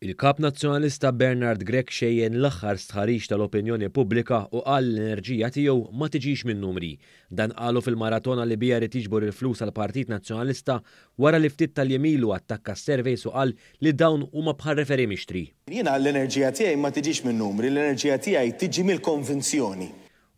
Il-Kap Nazzjonalista Bernard Grech xejjen l-aħħar stħarriġ tal-opinjoni pubblika u qal li l-enerġija tiegħu ma tiġix min-numri. Dan qalu fil-maratona li biha jrid jiġbor il-flus għall-Partit Nazzjonalista wara li ftit tal-jiem ilu attakka s-surveys u qal li dawn huma bħal referee mixtri. Jiena l-enerġija tiegħi ma tiġix min-numri, l-enerġija tiegħi tiġi mill-konvinzjoni.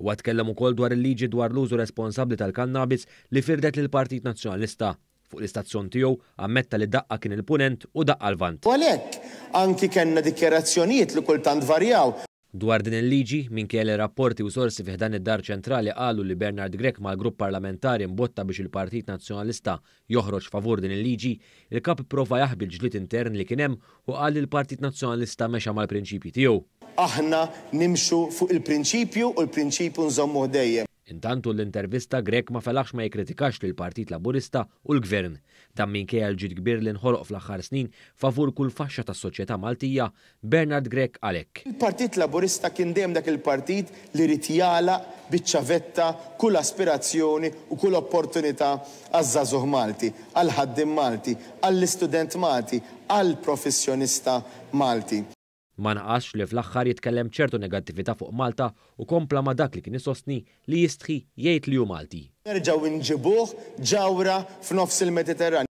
Huwa tkellem ukoll dwar il-liġi dwar l-użu responsabbli tal-kannabis li firdet lill-Partit Nazzjonalista. Fuq l-istazzjon tiegħu ammetta li daqqa kien il-Punent u daqqa l-Lvant. U għalhekk anki kellna dikjarazzjonijiet li kultant varjaw. Dwar din il-liġi, minkejja li rapporti u sorsi fi ħdan id-Dar Ċentrali qalu li Bernard Grech mal-grupp parlamentari mbotta biex il-Partit Nazzjonalista joħroġ favur din il-liġi, il-Kap ipprova jaħbi l-ġlied intern li kien hemm u qal li l-Partit Nazzjonalista mexa mal-prinċipji tiegħu. Aħna nimxu fuq il-prinċipju u l-prinċipju nżommuh dejjem. Intant tul l-intervista Grech ma felaħx ma jikkritikax lill-Partit Laburista u l-Gvern. Dan minkejja l-ġid kbir li nħoloq fl-aħħar snin favur kull faxxa tas-soċjetà Maltija, Bernard Grech qal hekk. Il-Partit Laburista kien dejjem dak il-partit li ried jagħlaq biċ-ċavetta kull aspirazzjoni u kull opportunità għaż-żagħżugħ Malti, għall-ħaddiem Malti, għall-istudent Malti, għall-professjonista Malti. Ma naqasx li fl-aħħar jitkellem b'ċertu negattività fuq Malta u kompla ma' dak li kien isostni li jistħi jgħid li hu Malti. Nerġgħu nġibuh ġawhra f'nofs il-Mediterran.